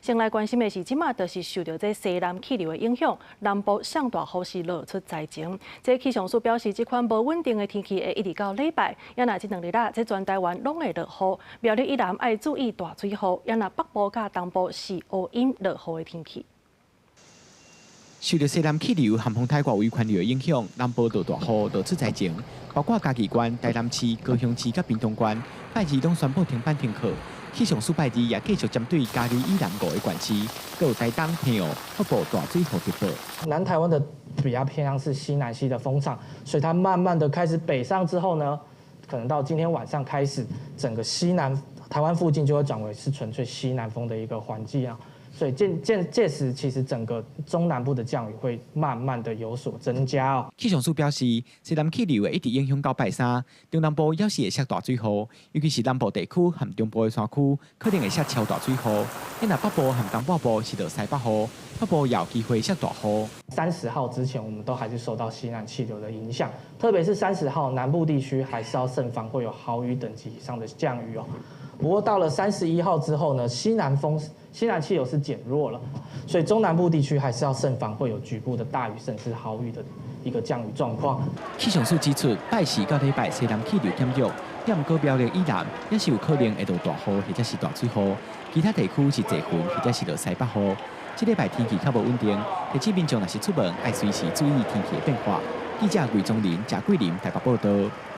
先來關心的是，這馬就是受著這西南氣流的影響，南部上大雨是落出災情。這氣象署表示，這款無穩定的天氣會一直到禮拜。也若這兩日啊，這全台灣攏會落雨，苗栗以南愛注意大水雨，也若北部佮東部是烏陰落雨的天氣。受著西南氣流和風台外圍環流的影響，南部落大雨，落出災情，包括嘉義縣、台南市、高雄市佮屏東縣，拜二攏宣布停班停課。氣象署拜二也繼續針對嘉義以南五個縣市，閣有台東、澎湖發布大水雨警報。南台灣的比較偏向是西南西的風場，所以它慢慢的開始北上之後呢，可能到今天晚上開始，整個西南台灣附近就會轉為是純粹西南風的一個環境啊。所以屆時，其實整個中南部的降雨會慢慢的有所增加哦。氣象署表示，西南氣流會一直影響到拜三，中南部猶是會落大水雨，尤其是南部地區和中部的山區，可能會落超大水雨。若北部和東半部是落西北雨，北部也有機會落大雨。30號之前，我們都還是受到西南氣流的影響，特別是30號南部地區，還是要慎防會有豪雨等級以上的降雨哦。不過到了31號之後呢，西南風、西南氣流是減弱了，所以中南部地區還是要慎防會有局部的大雨甚至豪雨的一個降雨狀況。氣象署指出，拜四到禮拜西南氣流減弱，毋過苗栗以南也是有可能會落大雨或者是大水雨，其他地區是濟雲或者是落西北雨。這禮拜天氣較無穩定，提醒民眾若是出門愛隨時注意天氣的變化。記者魏忠林、賈桂林台北報道。